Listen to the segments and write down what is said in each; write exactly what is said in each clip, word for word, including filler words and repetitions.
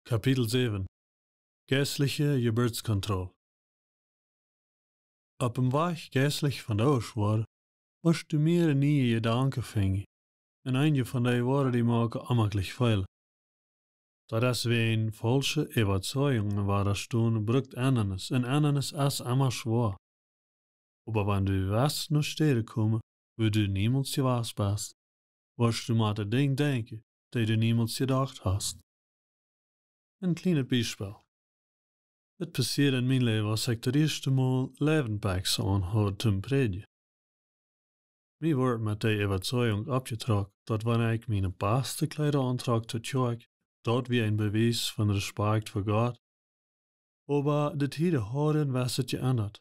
Kapitel säwen. Geistliche Jeburtskontroll. Opp däm Wajch geistlich von de Oasch woaren, woascht du mea niee Jedanken finjen, un eenje von dee woaren die moaken onjemaklich feelen. Daut es wäajen faulsche Äwazeijungen, wua daut stonen brukt Endanis, un Endanis es emma schwoa. Oba wan du west no Städen komen, wua du niemols jewast best, woascht du mau aun Dinja denkjen, dee du niemols jedocht hast. Een kjlienet Biespel. Daut passieed en mien Läwen, aus ekj daut ieeschte Mol Läwenbekjsen aunhaud toom prädjen. Mie wort met dee Äwazeijunk oppjetrocken, daut wan ekj miene baste Kjleeda auntrock to Kjoakj, daut wia een Bewies von Respakjt fa Gott. Oba de Tieden hauden sikj jeendat.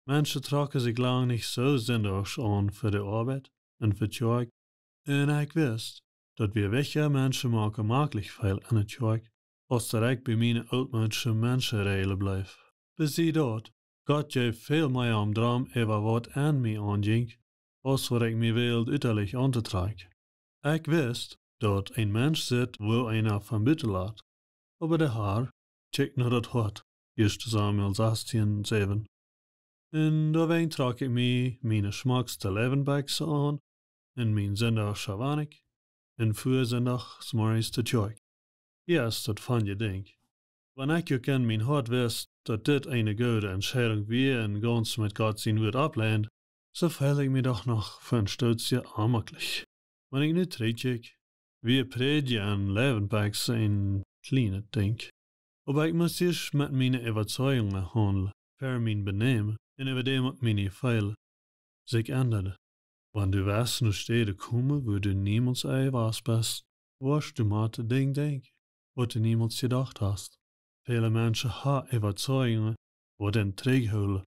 Menschen trocken sikj lang nich soo sindachs aun fa de Oabeit un fa Kjoakj. Un ekj wist, daut wia wajch Menschen moaken onjemaklich feelen enne Kjoakj, aus daut ekj bie miene ooltmoodische Menschenräajlen bleef. Besie daut, Gott jeef väl mea om Drom äwa waut en mie aunjinkj, aus waut ekj mie wull uttalich auntrakjen. Ekj wist, daut een Mensch sitt, woo eena von buten lat. Oba de Har kjikjt no daut Hoat, ieeschte Samuel sastieen säwen. Un doawäajen trock ekj mie miene schmockste Läwenbekjsen aun, un mien sindachsche Wanikj, un fua sindachs zemorjes to Kjoakj. Hia es daut von jedenkjt. Wan ekj uk en mien Hoat wist, daut dit eene goode Entscheidunk wia un gaunz met Gott sien Wuat oppleend, soo feeld ekj mie doch noch fa een Stootje onjemaklich. Wan ekj nu trigjkjikj, wia prädjen un Läwenbekjsen een kjlienet Dinkj. Oba ekj must ieescht met miene Äwazeijungen haundlen, ver mien Benämen un äwa däm uk miene Jefeelen sikj endaden. Wan du west no Städen komen, wua du niemols jewast best, woascht du mau aun Dinja denkjen, waut du niemols jedocht hast. Väle Menschen haben Äwazeijungen, waut an trigjhoolen.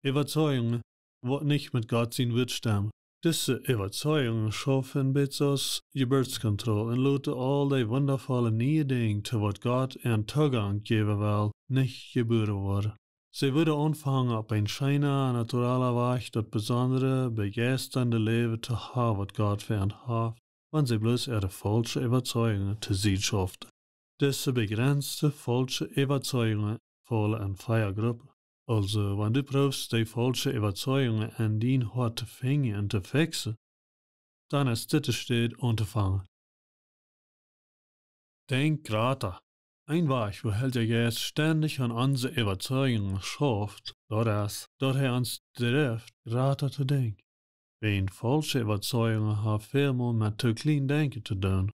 Äwazeijungen, waut nich met Gott sien Wuat stemmen. Dise Äwazeijungen schaufen een bät aus Jeburtskontroll un loten aul dee wundavolle niee Dinja, to waut Gott an Toogank jäwen well, nich jebuaren woaren. See wudden aunfangen opp een scheenen, naturalen Wajch daut besondre, bejeistende Läwen to haben, waut Gott fa an haft, wan see bloos äare faulsche Äwazeijungen to Sied schuwen. Dise begrenzte faulsche Äwazeijungen faulen en vea Gruppen. Aulsoo, wan du proowst, dee faulsche Äwazeijungen en dien Hoat to finjen un to fikjsen, dan es dit de Städ auntofangen. Denkj jrata. Een Wajch, woo Heilja Jeist stendich aun onse Äwazeijungen schauft, daut es, daut hee ons drift, jrata to denkjen. Wäajen faulsche Äwazeijungen haben väl mol met too kjlien Denkjen to doonen.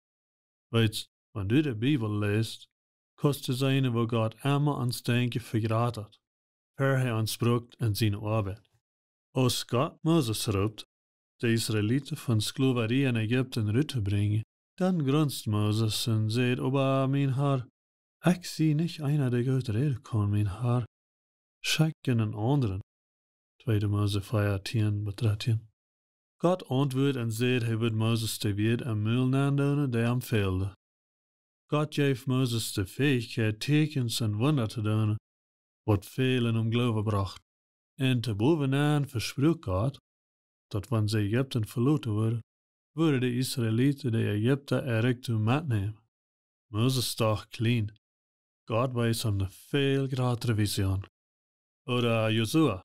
Weetst, wan du de Bibel läst, kaust du seenen, woo Gott emma ons Denkjen vejratat, ver hee ons brukt en siene Oabeit. Aus Gott Moses roopt, de Israeliten von Sklowarie en Ägipten rut to brinjen, dan grunst Moses un säd: "Oba, mien Har, ekj sie nich eena, dee goot räden kaun, mien Har. Schekj eenen aundren." Tweede Mose vea, tieen bat dartieen. Gott auntwuat un säd, hee wudd Moses de Wieed em Mul nenn doonen, dee am fälden. Gott jeef Moses de Fäichkjeit, Tieekjens un Wunda to doonen, waut väl en om Gloowen brocht. Un to bowen aun vespruak Gott, daut wan see Ägipten veloten wudden, wudden de Israeliten de Ägipta ea rikj metnämen. Moses docht kjlien. Gott wees am ne väl jratre Vision. Ooda Josua.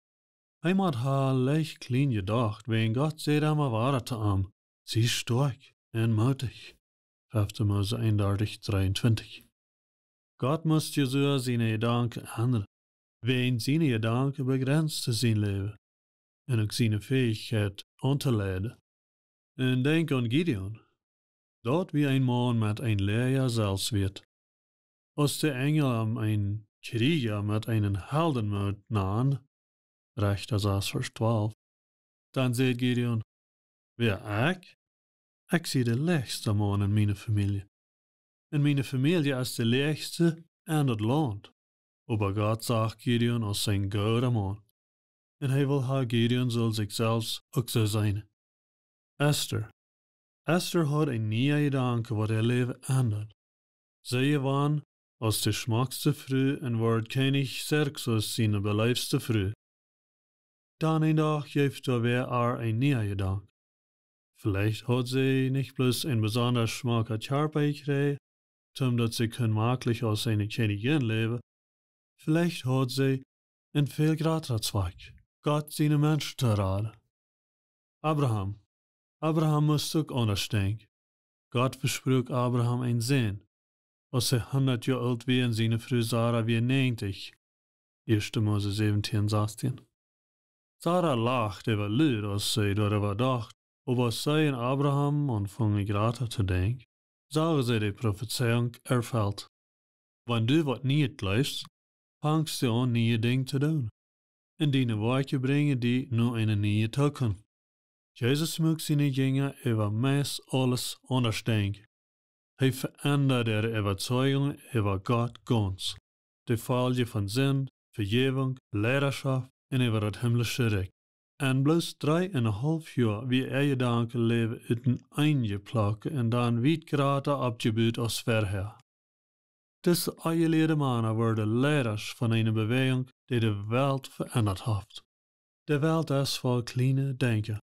Hee mott ha leicht kjlien jedocht, wäajen Gott säd emma wada to am: "Sie stoakj un mootich." Fefte Mose eenundartich, dreeuntwintich. Gott must Josua siene Jedanken endren, wäajen siene Jedanken begrenzten sien Läwen un uk siene Fäichkjeit auntoleiden. Un denkj aun Gideon. Daut wia een Maun met een läaja Selfstwieet. Aus de Enjel am een Kjrieja met eenen Heldenmoot nand, Rechta sas, Varsch twalf, dan säd Gideon: "Wäa, ekj? Ekj sie de läachsta Maun en miene Famielje. Un miene Famielje es de läachste en daut Launt." Oba Gott sach Gideon aus een gooda Maun. Un hee wull ha, Gideon sull sikj selfst uk soo seenen. Ester. Ester haud een niea Jedanken, waut äa Läwen endad. See wia aus de schmockste Fru un wort Kjennich Xerxes siene beleefste Fru. Dan een Dach jeef doa wäa äa een niea Jedanken. Veleicht haud see nich bloos een besonda schmocka Kjarpa jekjräajen, toom daut see kunn maklich aus eene Kjennijin läwen, veleicht haud see een väl jratren Zwakj, Gott siene Menschen to raden. Abraham. Abraham must uk aundasch denkjen. Gott vespruak Abraham een Sän, aus hee hundat Joa oolt wia un siene Fru Sara wia näajentich. Ieeschte Mose säwentieen sastieen. Sara lacht äwa lud, aus see doaräwa docht, oba aus see aun Abraham aunfungen jrata to denkjen, sagen see de Profezeiunk erfelt. Wan du waut Nieet jleefst, fangst du aun, niee Dinja to doonen. Un diene Woakjen brinjen die no eene niee Tookunft. Jesus muak siene Jinja äwa meist aules aundasch denkjen. Hee veendad äare Äwazeigung äwa Gott gaunz, de Foljen von Sind, Vejäwunk, Leidaschoft un äwa daut himlische Rikj. En bloos dree un een haulf Joa wia äa Jedankenläwen uteneen jeplockt un dan wiet jrata oppjebut aus verhäa. Dise onjelieede Mana worden Leidasch von eene Bewäajunk, dee de Welt veendat haft. De Welt es voll kjliene Denkja.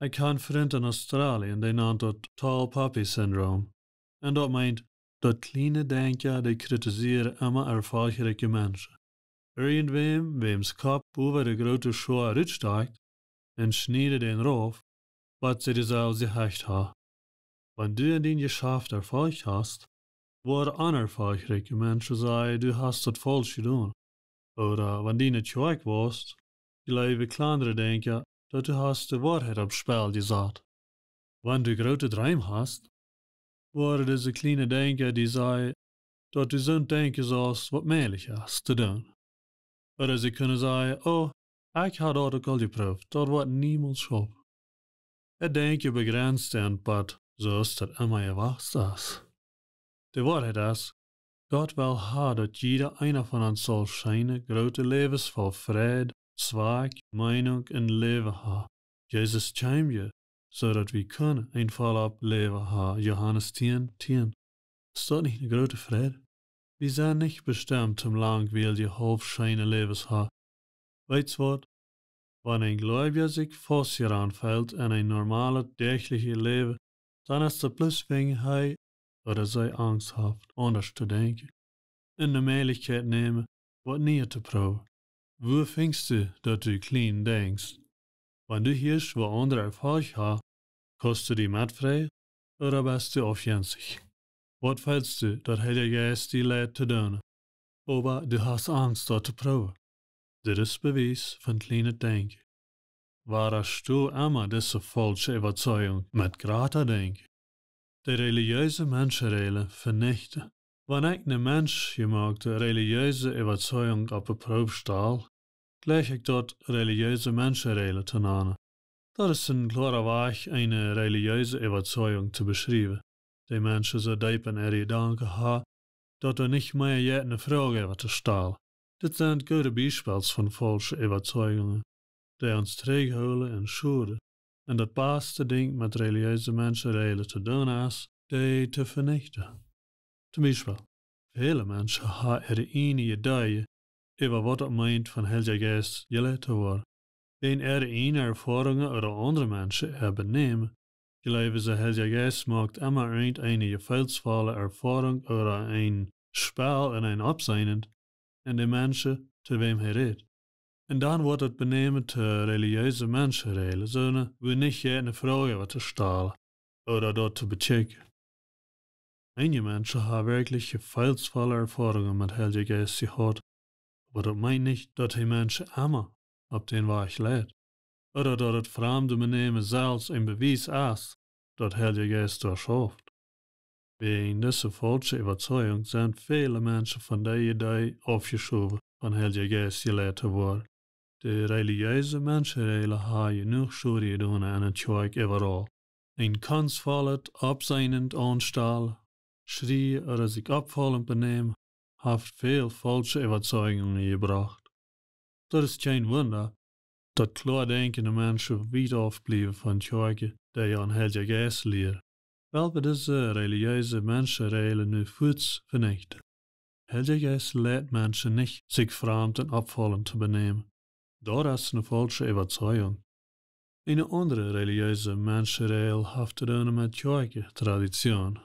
Ekj hab een Frint en Australien, dee nant daut Tall Poppy Syndrome. Un daut meent, daut kjliene Denkja, dee kritisieren emma erfolchrikje Menschen. Irjentwäm, wäms Kopp bowa de groote Schoa rutstakjt, un schnieden dän rauf, waut see dee selfst jehecht haben. Wan du en dien Jeschaft Erfolg hast, woaren onerfolchrikje Menschen sajen, du hast daut faulsch jedonen. Ooda wan du en de Kjoakj woascht, jleewen kjlandre Denkja, daut du hast de Woarheit oppem Spell jesat. Wan du groote Dreem hast, woaren dise kjliene Denkja die sajen, daut du soont denkjen saust, waut mäajlich es to doonen. Ooda see kjennen sajen, o, ekj hab daut uk aul jeprooft, daut woat niemols schaufen. Daut Denkjen bejrenst dän Poat, soo aus daut emma jewast es. De Woarheit es, Gott well haben, daut jieda eena von ons saul scheene, groote Läwes voll Fräd, Zwakj, Meenunk un Läwen haben. Jesus kjeem je, soo daut wie kunnen een vollopp Läwen haben. Johanes tieen tieen. Es daut nich eene groote Freid? Wie sent nich bestemt toom langwielje, haulf scheene Läwes haben. Weetst waut? Wan een Gleubja sikj faustjerant feelt en een normalet, däachlichet Läwen, dan es daut bloos wäajen hee ooda see Angst haft, aundasch to denkjen. Un de Mäajlichkjeit nämen, waut Nieet to proowen. Wua finjst du, daut du kjlien denkjst? Wan du hieescht, woo aundre Erfolg haben, kaust du die metfreien, ooda best du aufjenstich? Waut feelst du, daut Heilja Jeist die leit to doonen? Oba du hast Angst, daut to proowen. Dit es Bewies von kjlienet Denkjen. Woareifst du emma dise faulsche Äwazeigung met jrata Denkjen? De relijeese Menschenräajlen venichten. Wan ekj ne menschjemoakte relijeese Äwazeigung opp de Proow stal, jleich ekj daut relijeese Menschenräajlen to nanen. Daut es een kloara Wajch, eene relijeese Äwazeigung to beschriewen, dee Menschen soo deep en äare Jedanken haben, daut doa nich mea jeit ne Froag äwa to stalen. Dit sent goode Biespels von faulsche Äwazeigungen, dee ons trigjhoolen un schoden. Un daut baste Dinkj met relijeese Menschenräajlen to doonen es, dee to venichten. Toom Biespel, väle Menschen haben äare ieejne Ideeen äwa waut daut meent, von Heilja Jeist jeleit to woaren. Wäajen äare ieejne Erfoarungen ooda aundre Menschen äa Benämen, jleewen see, Heilja Jeist moakt emma irjent eene jefeelsvolle Erfoarunk ooda een Spell en een Oppseenen en de Menschen, to wäm hee rät. Un dan woat daut Benämen to relijeese Menschenräajlen, soone, wua nich jeit ne Froag äwa to stalen ooda daut to bekjikjen. Eenje Menschen haben werkjlich jefeelsvolle Erfoarungen met Heilja Jeist jehaut, oba daut meent nich, daut hee Menschen emma opp dän Wajch leit, ooda daut daut framde Benämen selfst een Bewies es, daut Heilja Jeist doa schauft. Wäajen dise faulsche Äwazeijunk sent väle Menschen von dee Idee aufjeschowen, von Heilja Jeist jeleit to woaren. De relijeese Menschenräajlen haben jenuach Schoden jedonen aun de Kjoakj äwaraul. Een kunstvollet, oppseenet Aunstalen, Schrieen ooda sikj oppfaulent Benämen haft väl faulsche Äwazeijungen jebrocht. Daut es kjeen Wunda, daut kloadenkjende Menschen wiet aufbliewen von Kjoakjen, dee aun Heilja Jeist lieren. Well wie dise relijeese Menschenräajlen nu fuaz venichten. Heilja Jeist leit Menschen nich, sikj framd un oppfaulent to benämen. Daut es ne faulsche Äwazeijunk. Eene aundre relijeese Menschenräajel haft to doonen met Kjoakjentraditioon.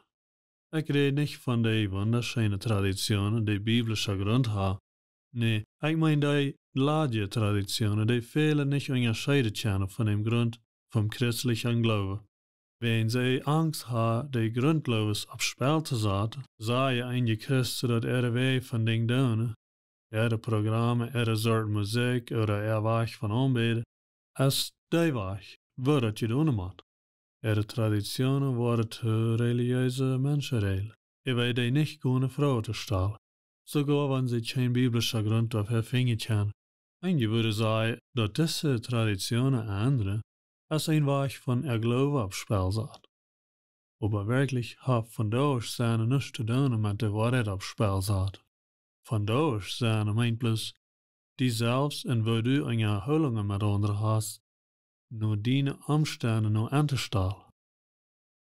Ekj räd nich von dee wundascheene Traditionen, dee biblische Grunt ha. Nä, ekj meen dee ladje Traditionen, dee väle nich unjascheeden kjennen von däm Grunt vom christlichen Gloowen. Wan see Angst ha, de Gruntgloowes opp Spell to saten, saje eenje Christen, daut äare Wäaj von Dinj doonen, äare Programme, äare Sort Musikj ooda äa Wajch von aunbäden, es dee Wajch, woo daut jedonen mott. Äare Traditionen woaren to relijeese Menschenräajlen, äwa dee nich gonen Froagen to stalen, soogoa wan see kjeen biblischa Grunt doafäa finjen kjennen. Eenje wudden sajen, daut dise Traditionen endren, es een Wajch von äa Gloowen opp Spell sat. Oba werkjlich haft vondoag sennen nuscht to doonen met de Woarheit opp Spell sat. Vondoag sennen meent bloos, die selfst un woo du unja Hoolungen met aundre hast, no diene Omstenden no auntostalen.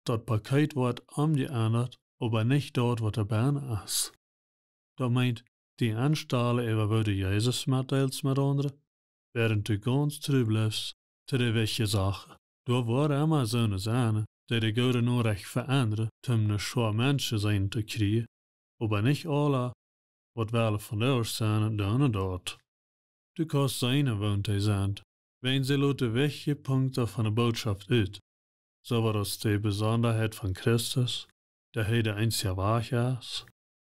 Daut Pakeet woat omjeendat, oba nich daut, waut doa bennen es. Daut meent, die aunstalen äwa woo du Jesus metdeelst met aundre, wäarent du gaunz tru blifst to de wichtje Sachen. Doa woaren emma soone sennen, dee de goode Norecht veendren, toom ne Schoa Menschen seenen to kjrieen, oba nich aule, waut wellen vondoag sennen, doonen daut. Du kaust seenen, woont dee sent, wan see loten wichtje Punkten von de Bootschoft ut, soo waut aus de Besondaheit von Christus, daut hee de eensja Wajch es,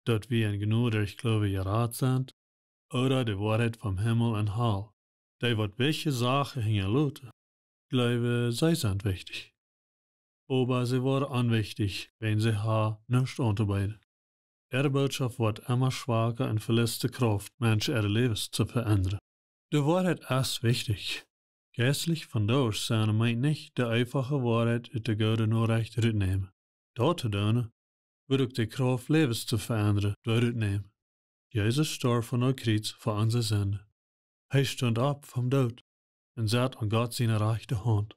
daut wie en Jnod derch Gloowen jerat sent, ooda de Woarheit vom Himmel un Hal. Dee waut wichtje Sachen hinjaloten, jleewen see sent wichtich. Oba see woaren onwichtich, wan see ha nuscht auntobeeden. Äare Bootschoft woat emma schwaka un velist de Krauft, Menschen äare Läwes to veendren. De Woarheit es wichtich. Jeistlich vondoag sennen meent nich de eefache Woarheit ut de goode Norecht rutnämen. Daut to doonen, wudd uk de Krauft, Läwes to veendren, doa rutnämen. Jesus storf aum Kjriez fa onse Sinden. Hee stunt opp vom Doot un sat aun Gott siene rajchte Haunt.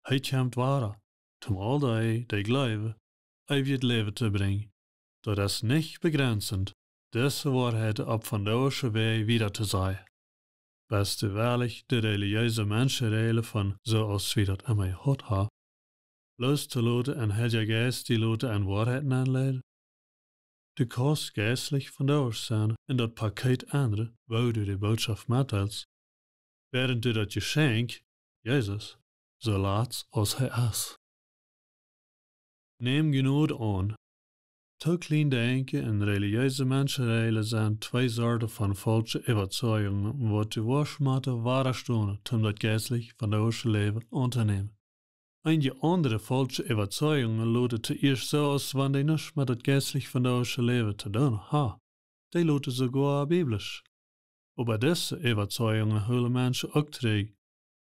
Hee kjemt wada, toom aul dee, dee jleewen, eewjet Läwen to brinjen. Daut es nich bejrenzent, dise Woarheit opp vondoagsche Wäaj wieda to sajen. Best du wellich, de relijeese Menschenräajlen von soo aus wie daut emma jehaut ha, loos to loten un Heilja Jeist die loten en Woarheit nenleiden? Du kaust jeistlich vondoag sennen un daut Pakeet endren, woo du de Bootschoft metdeelst, wäarent du daut Jeschenkj, Jesus, soo latst aus hee es. Nämm Jnod aun. Too kjlien denkjen un relijeese Menschenräajlen sent twee Sorten von faulsche Äwazeijungen, waut du woascht motten wadastonen, toom daut jeistlich vondoagsche Läwen auntonämen. Eenje aundre faulsche Äwazeijungen loten toieescht soo aus wan dee nuscht met daut jeistlich vondoagsche Läwen to doonen ha. Dee loten soogoa biblisch. Oba dise Äwazeijungen hoolen Menschen uk trigj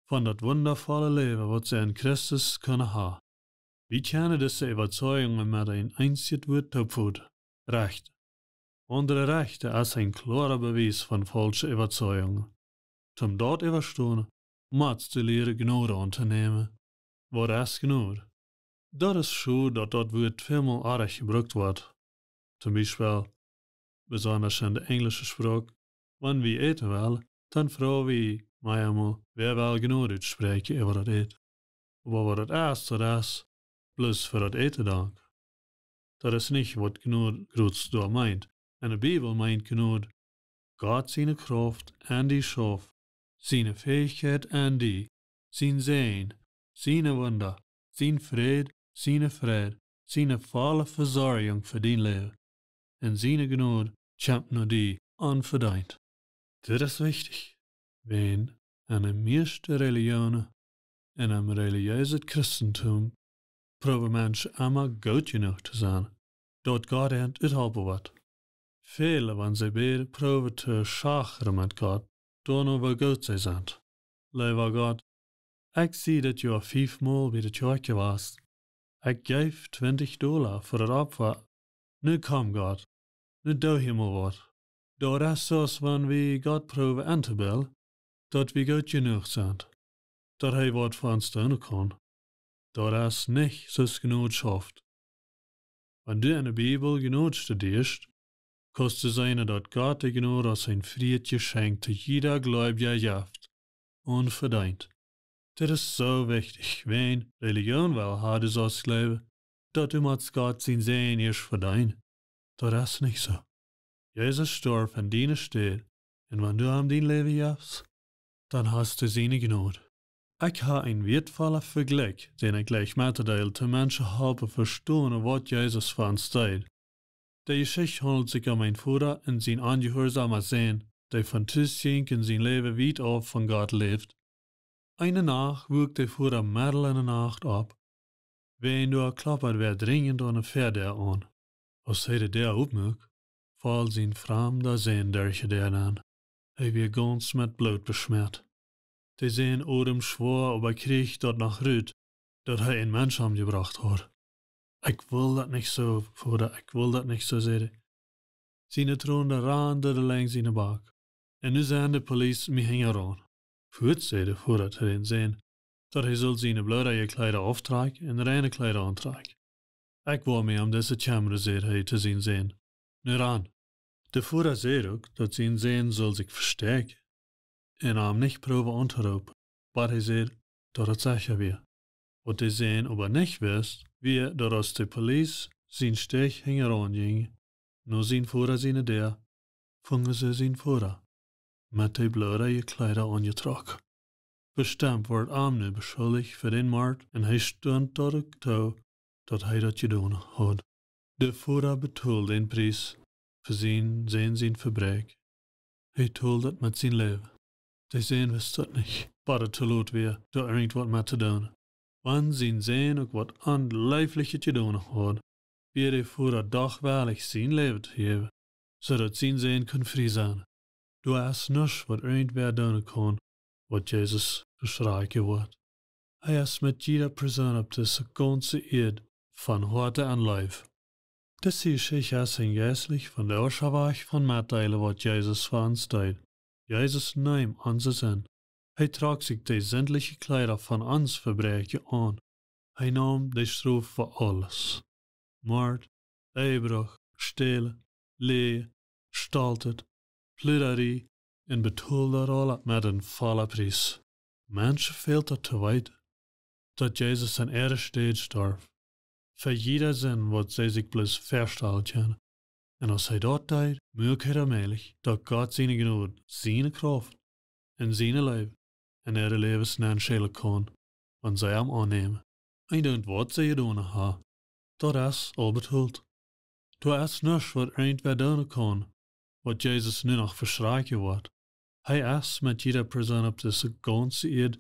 von daut wundavolle Läwen, waut see en Christus kjennen ha. Wie kjennen dise Äwazeijungen met een eensjet Wuat toopfoten: Rechten. Aundre Rechten es een kloara Bewies von faulsche Äwazeijungen. Toom daut äwastonen, motst du lieren Jnod auntonämen. Waut es Jnod? Daut es schod, daut daut Wuat väl mol oajch jebrukt woat. Toom Biespel, besondasch en de enjlische Sproak, wan wie äten wellen, dan froagen wie meamol, wäa well Jnod utspräakjen äwa daut Äten. Oba waut daut es, daut es bloos fa daut Äten dank. Daut es nich waut Jnod groz doa meent. En de Bibel meent Jnod Gott siene Krauft en die schauft, siene Fäichkjeit en die, sien Säajen, siene Wunda, sien Fräd, siene Freid, siene volle Vesorjunk fa dien Läwen. Un siene Jnod kjemt no die onvedeent. Dit es wichtich, wan en de mieeschte Relijionen, en een relijeeset Christentum, proowen Menschen emma goot jenuach to sennen, daut Gott an uthalpen woat. Väle, wan see bäden, proowen to schachren met Gott, doano woo goot see sent. Leewa Gott, ekj sie dit Joa fief mol bie de Kjoakj jewast. Ekj jeef twintich Dolla fa daut Opfa. Nu komm, Gott, nu doo hia mol waut. Daut es soo aus wan wie Gott proowen entobillen, daut wie goot jenuach sent, daut hee waut fa ons doonen kaun. Daut es nich soo aus Jnod schauft. Wan du en de Bibel Jnod studieescht, kaust du seenen, daut Gott de Jnod aus een frieet Jeschenkj to jieda Gleubja jeft, onvedeent. Dit es soo wichtich, wan Relijoon well ha, du saust jleewen, daut du motst Gott sien Säajen ieescht vedeenen. Daut es nich soo. Jesus storf en diene Städ, un wan du am dien Läwen jefst, dan hast du siene Jnod. Ekj ha een wieetvolla Vejlikj, dän ekj jleich mettodeelen, to Menschen halpen vestonen, waut Jesus fa ons deed. De Jeschicht haundelt sikj om een Voda un sien onjehuarsoma Sän, dee von Tus jinkj un sien Läwen wiet auf von Gott läwd. Eene Nacht wuak de Voda medden en de Nacht opp, wiels doa klopt wäa drinjent aun de Väadäa aun. Aus hee de Däa oppmuak, foll sien framda Sän derch de Däa nenn. Hee wia gaunz met Bloot beschmäat. De Sän odemd schwoa, oba kjrieech daut noch rut, daut hee een Mensch omjebrocht haud. "Ekj well daut nich soo, Voda, ekj well daut nich soo," säd hee. Siene Tronen randen de Lenj siene Bak. "Un nu sent de Police mie hinjaraun." "Fuaz," säd de Voda to dän Sän, "daut hee saul siene bloodje Kjleeda auftrakjen un reine Kjleeda auntrakjen. Ekj woa mie om dise kjemren," säd hee to sien Sän. "Nu ran." De Voda säd uk, daut sien Sän saul sikj vestäakjen un am nich proowen auntoroopen, bat hee säd, daut et secha wia. Waut de Sän oba nich wist, wia, daut aus de Police sien Stich hinjaraun jinjen, no sien Voda siene Däa, fungen see sien Voda met de bloodje Kjleeda aunjetrocken. Bestemt wort am nu beschuldicht fa dän Mord un hee stunt daut uk too, daut hee daut jedonen haud. De Voda betold dän Pries fa sien Sän sien Vebräakjen. Hee told daut met sien Läwen. De Sän wist daut nich, bat et too lot wia, doa irjent waut met to doonen. Wan sien Sän uk waut Onjleeflichet jedonen haud, wia de Voda doch wellich sien Läwen to jäwen, soo daut sien Sän kunn frie sennen. Doa es nuscht, waut irjentwäa doonen kaun, waut Jesus veschrakjen woat. Hee es met jieda Persoon opp dise gaunze Ieed von Hoaten un leef. Dise Jeschicht es een jeistlich von de ieeschte Wajch von metdeelen, waut Jesus fa ons deed. Jesus neem onse Sind. Hee trock sikj de sindliche Kjleeda von ons Vebräakjen aun. Hee neem de Strof fa aules: Mord, Ehebruch, Stälen, Läajen, Stoltheit, Pludarie, un betold daut aules met een vollen Pries. Menschen fält daut to weeten, daut Jesus en äare Städ storf, fa jiede Sind, waut see sikj bloos väastalen kjennen. Un aus hee daut deed, muak hee daut mäajlich, daut Gott siene Jnod, siene Krauft un siene Leew en äare Läwes nenschälen kaun, wan see am aunnämen. Eent, waut see jedonen haben, daut es aul betolt. Doa es nuscht, waut irjentwäa doonen kaun, waut Jesus nu noch veschrakjen woat. Hee es met jieda Persoon opp dise gaunze Ieed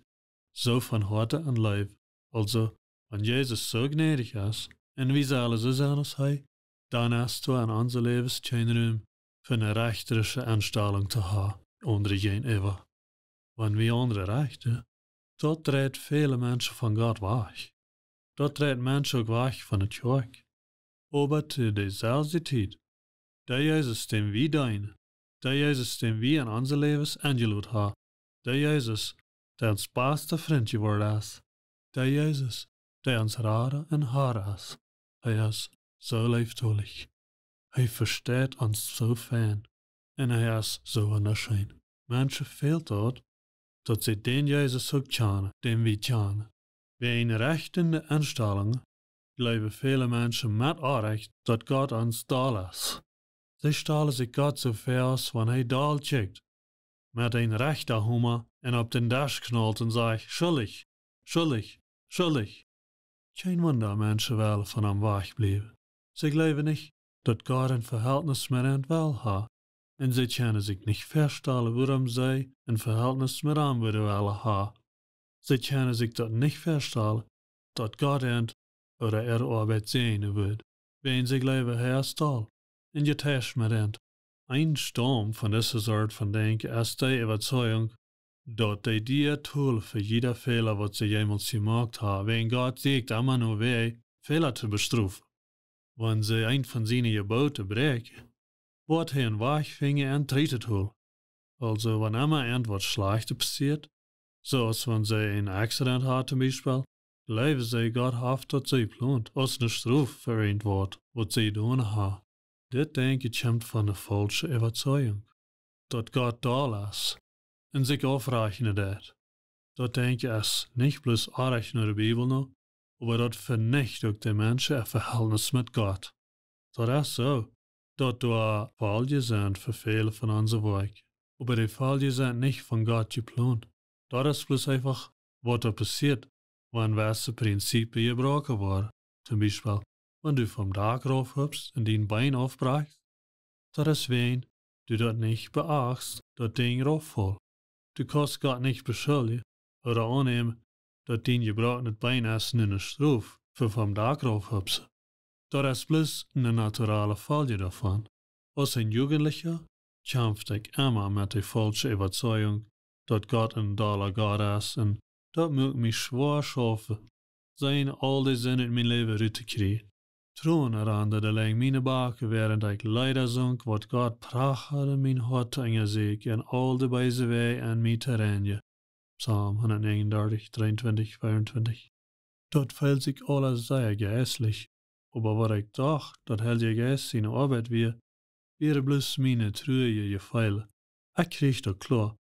soo von Hoaten un leef. Aulsoo, wan Jesus soo jnädich es, un wie sellen soo sennen aus hee, dan es doa en onse Läwes kjeen Rum fa eene rechtarsche Enstalunk to haben, aundre jäajenäwa. Wan wie aundre rechten, daut dreit väle Menschen von Gott wajch. Daut dreit Menschen uk wajch von de Kjoakj. Oba to deeselwje Tiet, dee Jesus, däm wie deenen, dee Jesus, däm wie en onse Läwes enjelot haben, dee Jesus, dee ons basta Frint jeworden es, dee Jesus, dee ons Rada un Har es, hee es soo leeftolich. Hee vesteit ons soo fein. Un hee es soo wundascheen. Menschen fält daut, daut see dän Jesus uk kjanen, dän wie kjanen. Bie eene rechtende Enstalunk jleewen väle Menschen met Onrajcht, daut Gott ons doll es. See stalen sikj Gott soo väa aus wan hee doll kjikjt, met een Rechta-Homa un opp dän Desch knault un sajcht: "Schullich, schullich, schullich." Kjeen Wunda, Menschen wellen von am wajchbliewen. See jleewen nich, daut Gott een Vehältnis met an well haben. Un see kjennen sikj nich väastalen, wuarom see een Vehältnis met am wudden wellen haben. See kjennen sikj daut nich väastalen, daut Gott an ooda äare Oabeit säajnen wudd. Wiels see jleewen, hee es doll un jeteischt met an. Een Staum von dise Sort von Denkjen es de Äwazeijunk, daut dee Däa tolt fa jieda Fäla, waut see jemols jemoakt haben, wiels Gott sieekjt emma no Wäaj, Fäla to bestrofen. Wan see eent von siene Jeboten bräakjen, woat hee een Wajch finjen, an trigj to holen. Aulsoo, wan emma irjent waut Schlajchtet passieet, soo aus wan see een Accident haben toom Biespel, jleewen see, Gott haft daut soo jeplont, aus eene Strof fa irjent waut, waut see jedonen haben. Dit Denkjen kjemt von eene faulsche Äwazeijunk, daut Gott doll es un sikj aufrajchten deit. Daut Denkjen es nich bloos onrajcht no de Bibel no, oba daut venicht uk de Menschen äa Vehältnis met Gott. Daut es soo, daut doa Foljen sent fa väle von onse Woakjen, oba de Foljen sent nich von Gott jeplont. Daut es bloos eefach, waut doa passieet, wan jewesse Prinzipien jebroaken woaren. Toom Biespel, wan du vom Dak rauf hupst un dien Been aufbrakjst, daut es wäajen du daut nich beachtst, daut Dinkj rauf felt. Du kaust Gott nich beschuljen ooda aunnämen, daut dien jebroaknet Been es nu ne Strof fa vom Dak rauf hupsen. Daut es bloos ne naturale Folj doavon. Aus een Jugentlicha kjamf ekj emma met de faulsche Äwazeigung, daut Gott een dolla Gott es, un daut muak mie schwoa schaufen, sennen aul de Sind ut mien Läwen rut to kjrieen. Tronen randen de lenjd miene Backen, wäarent ekj Leeda sunk, waut Gott prachad en mien Hoat to enjasieekjen un aul de beese Wäaj en mie to reinjen. Psalm hundatnegenundartich, dreeuntwintich, veeauntwintich. Daut feelt sikj aules sea jeistlich, oba waut ekj docht, daut Heilje Jeist siene Oabeit wia, wieren bloos miene truaje Jefeelen. Ekj kjrieech daut kloa,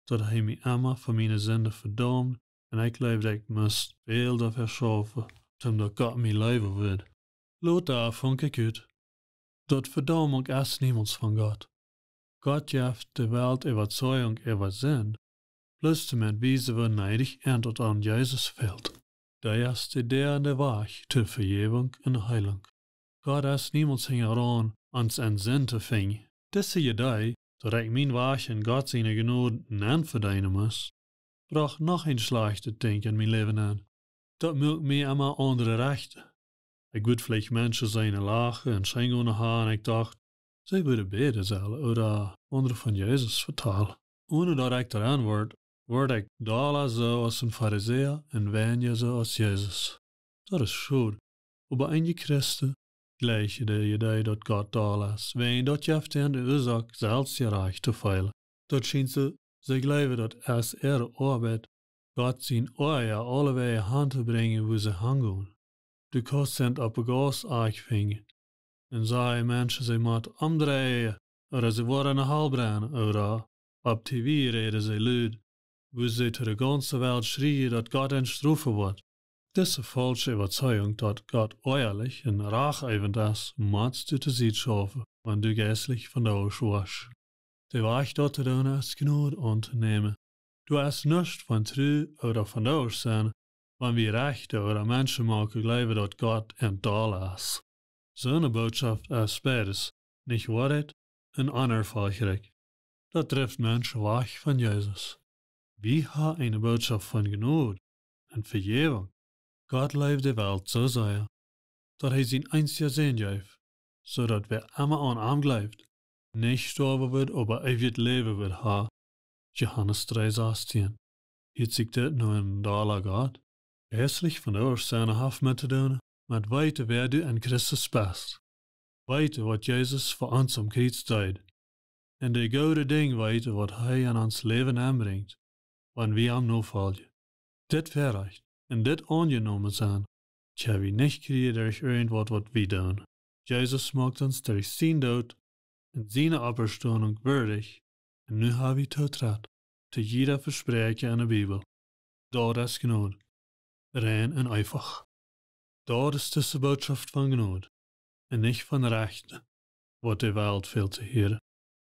daut hee mie emma fa miene Sinden vedaumd, un ekj jleewd, ekj must väl doafäa schaufen, toom daut Gott mie leewen wudd. Lota funk ekj ut, daut Vedaumunk es niemols von Gott. Gott jeft de Welt Äwazeigung äwa Sind, bloos toom wiesen, woo needich an daut aun Jesus fält. Dee es de Däa un de Wajch to Vejäwunk un Heelunk. Gott es niemols hinjaraun, ons en Sind to finjen. Dise Iedee, daut ekj mienen Wajch en Gott siene Jnod nenvedeenen must, brocht noch een schlajchtet Dinkj en mien Läwen aun. Daut muak mie emma aundre rechten. Ekj wudd veleicht Menschen seenen lachen un scheen gonen han, un ekj docht, see wudden bäden sellen ooda aundre von Jesus vetalen. Onen daut ekj doaraun wort, wort ekj dolla soo aus een Farisäa un weinja soo aus Jesus. Daut es schod. Oba eenje Christen jlikjen de Iedee, daut Gott doll es, wäajen daut jeft an de Uasoak, selfstjerajcht to feelen. Daut schient soo, see jleewen, daut es äare Oabeit, Gott sien Oaja aulewäajen han to brinjen, wua see hangonen. Du kaust an opp de Gauss aunfinjen un sajen Menschen, see motten omdreien, ooda see woaren en de Hal brennen, ooda opp T V räden see lud, wua see to de gaunze Welt schrieen, daut Gott an strofen woat. Dise faulsche Äwazeigung, daut Gott oajalich un rachewent es, motst du to Sied schaufen, wan du jeistlich vondoag woascht. De Wajch daut to doonen es Jnod auntonämen. Du hast nuscht von tru ooda von doasch sennen, wan wie rechten ooda Menschen moaken jleewen, daut Gott an doll es. Soone Bootschoft es beides, nich Woarheit un onerfolchrikj. Daut drift Menschen wajch von Jesus. Wie han eene Bootschoft von Jnod un Vejäwunk. Gott leewd de Welt soo sea, daut hee sien eensja Sän jeef, soo daut wäa emma aun am jleeft, nich stoawen wudd, oba eewjet Läwen wudd han. Johanes dree sastieen. Hieet sikj dit no een dolla Gott? Jeistlich vondoag sennen haft met to doonen met weeten, wäa du en Christus best. Weeten, waut Jesus fa ons aum Kjriez deed. Un de goode Dinja weeten, waut hee en ons Läwen aunbrinjt, wan wie am nofoljen. Dit Väarajcht un dit aunjenomen sennen, kjenn wie nich kjrieen derch irjentwaut, waut wie doonen. Jesus moakt ons derch sienen Doot un siene Oppstonunk wieedich, un nu ha wie Tootrit to jieda Vespräakjen en de Bibel. Daut es Jnod. Rein un eefach. Daut es dise Bootschoft von Jnod un nich von Rechten, waut de Welt fält to hieren.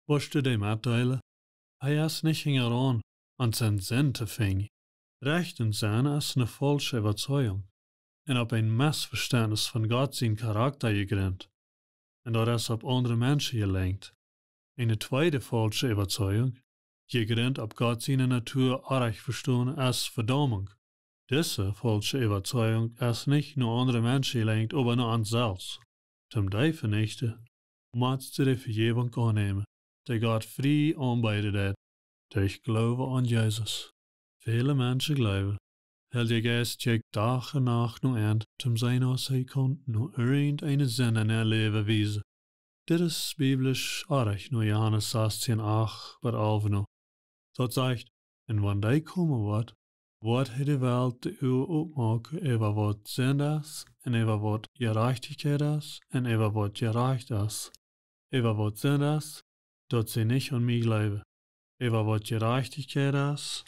Woascht du dee metdeelen? Hee es nich hinjaraun, ons en Sind to finjen. Rechten sennen es ne faulsche Äwazeigung un opp een Messvestentnis von Gott sien Charakta jejrint. Un daut es opp aundre Menschen jelenkt. Eene tweede faulsche Äwazeigung, jejrint opp Gott siene Natua orrajcht vestonen, es Vedaumunk. Dise faulsche Äwazeigung es nich no aundre Menschen jelenkt, oba no ons selfst. Toom dee venichten, motst du de Vejäwunk aunnämen, dee Gott frie aunbeeden deit, derch Gloowen aun Jesus. Väle Menschen jleewen, Heilja Jeist kjikjt Dach un Nacht no an, toom seenen, aus hee kaun no irjenteene Sind en äa Läwen wiesen. Dit es biblisch orrajcht no Johanes sastieen, acht bat alf no. Daut sajcht: Un wan dee komen woat, woat hee de Welt de Uagen opmoaken äwa waut Sind es, un äwa waut Jerajchtichkjeit es, un äwa waut jerajcht es, äwa waut Sind es, daut see nich aun mie jleewen, äwa waut Jerajchtichkjeit es,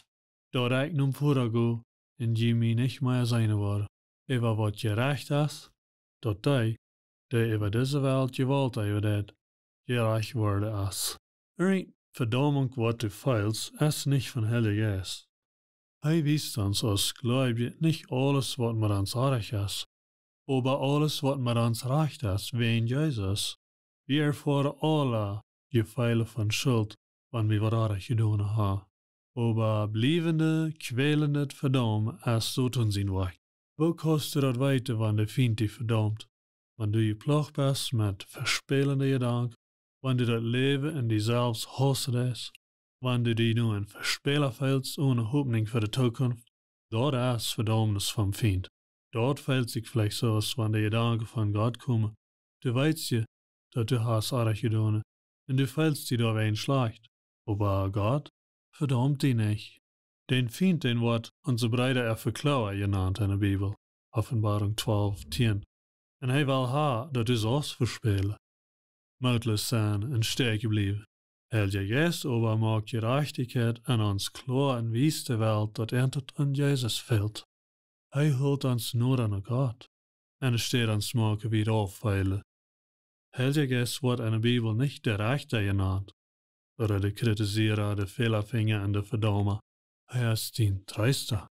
daut ekj nom Voda go un jie mie nich mea seenen woaren. äwa waut jerajcht es, daut dee, dee äwa dise Welt Jewault äwa deit, jerajcht worden es. Irjent Vedaumunk waut du feelst, es nich vom Heiljen Jeist. Hee wiest ons aus Gleubje nich aules waut met ons orrajcht es, oba aules waut met ons rajcht es wäajen Jesus. Wie erfoaren aule Jefeele von Schult, wan wie waut orrajcht jedonen haben. Oba bliewende, kwälende Vedaumen es Soton sien Woakj. Woo kaust du daut weeten, wan de Fient die vedaumt? Wan du jeploagt best met vespälende Jedanken, wan du daut Läwen en die selfst hausen deist, wan du die nu een Vespäla feelst one Hopninj fa de Tookunft, daut es Vedaumnis vom Fient. Daut feelt sikj veleicht soo aus wan de Jedanken von Gott komen. Du weetst je, daut du hast orrajcht jedonen, un du feelst die doawäajen schlajcht. Oba Gott vedaumt die nich. Dän Fient, dän woat onse Breeda äa Vekloaga jenant en de Bibel, Openboarunk twalf tieen. Un hee well haben, daut du saust vespälen, mootloos sennen un stäakjen bliewen. Heilja Jeist oba moakt Jerajchtichkjeit en ons kloa un wiest de Welt, daut et aun Jesus fält. Hee helt ons noda no Gott, enne Städ ons moaken wie rauf feelen. Heilja Jeist woat en de Bibel nich de Rechta jenant, ooda de Kritisieera, de Fälafinja un de Vedaumer. Hee es dien Treesta,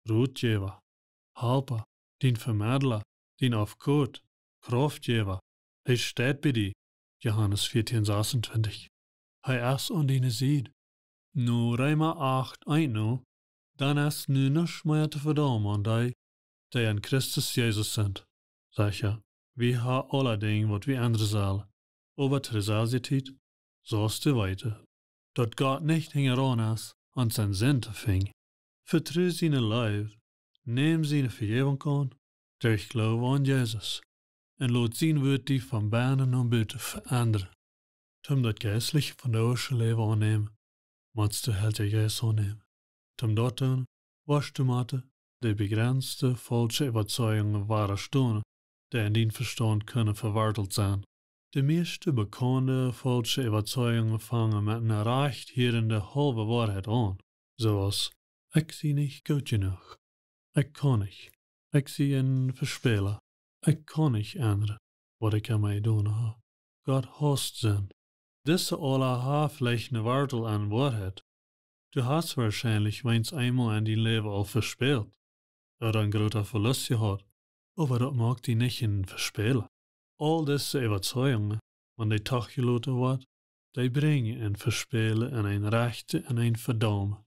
Rotjäwa, Halpa, dien Vemedla, dien Afkot, Krauftjäwa. Hee steit bie die, Johanes vieetieen sasuntwintich. Hee es aun diene Sied. Nu Reema acht eent no, dan es nu nuscht mea to vedaumen aun dee, dee en Christus Jesus sent. Sajcht hee, wie haben aule Dinja waut wie endren sellen. Oba to de selwje Tiet saust du weeten, daut Gott nich hinjaraun es, ons en Sind to finjen. Vetru siene Leew, nemm siene Vejäwunk aun, derch Gloowen aun Jesus, un lot sien Wuat die von bennen no buten veendren. Toom daut jeistliche vondoagsche Läwen aunnämen, motst du Heilja Jeist aunnämen. Toom daut doonen, woascht du motten de bejrenzte faulsche Äwazeijungen wadastonen, dee en dien Vestaunt kjennen vewortelt sennen. De mieeschte bekaunde faulsche Äwazeijungen fangen met eene rajcht hia enne haulwe Woarheit aun, soo aus: Ekj sie nich goot jenuach. Ekj kaun nich. Ekj sie een Vespäla. Ekj kaun nich endren, waut ekj emma jedonen hab. Gott hausst Sind. Dise aula haben veleicht eene Wortel aun Woarheit. Du hast woarschienlich weens eemol en dien Läwen aul vespält, ooda een groota Velust jehaut, oba daut moakt die nich een Vespäla. Aul dise Äwazeijungen, wan dee toojeloten woaren, dee brinjen een Vespälen un een Rechten un een Vedaumen.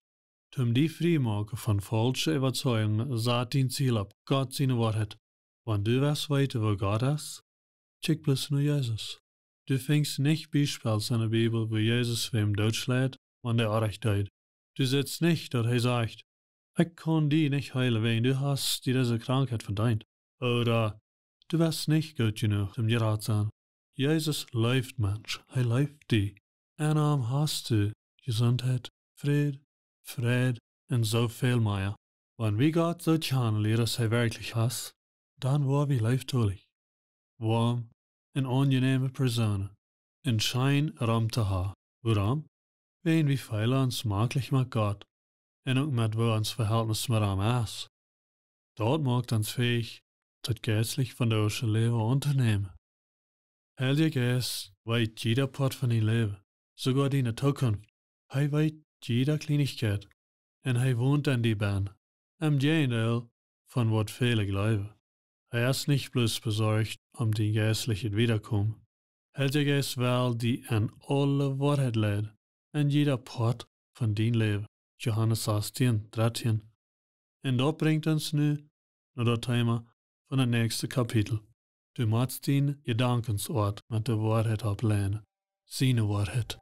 Toom die frie moaken von faulsche Äwazeijungen, sat dien Ziel opp Gott siene Woarheit. Wan du west weeten, woo Gott es, kjikj bloos no Jesus. Du finjst nich Biespels en de Bibel, woo Jesus wäm dootschleit, wan dee orrajcht deed. Du sitst nich, daut hee sajcht: Ekj kaun die nich heelen, wäajen du hast die dise Krankheit vedeent. Ooda: Du best nich goot jenuach, om jerat to sennen. Jesus leeft Mensch, hee leeft die. En am hast du Jesuntheit, Fräd, Freid un soo väl mea. Wan wie Gott soo kjanen lieren, aus hee werkjlich es, dan woa wie leeftolich, woam un aunjenäme Persoonen, un scheen rom to haben. Wuarom? Wäajen wie feelen ons maklich met Gott un uk met woo ons Vehältnis met am es. Daut moakt ons fäich, daut jeistlich vondoagsche Läwen auntonämen. Heilja Jeist weet jieda Poat von dien Läwen, soogoa diene Tookunft. Hee weet jieda Kjleenichkjeit un hee wont en die bennen. Em Jäajendeel von waut väle jleewen. Hee es nich bloos besorcht om dien jeistlichet Wiedakomen. Heilja Jeist well die en aule Woarheit leiden, en jieda Poat von dien Läwen. Johanes sastieen, dartieen. Un daut brinjt ons nu no daut Thema von daut näakjste Kapitel. Du motst diene Jedankensoat met de Woarheit oppleinen. Siene Woarheit.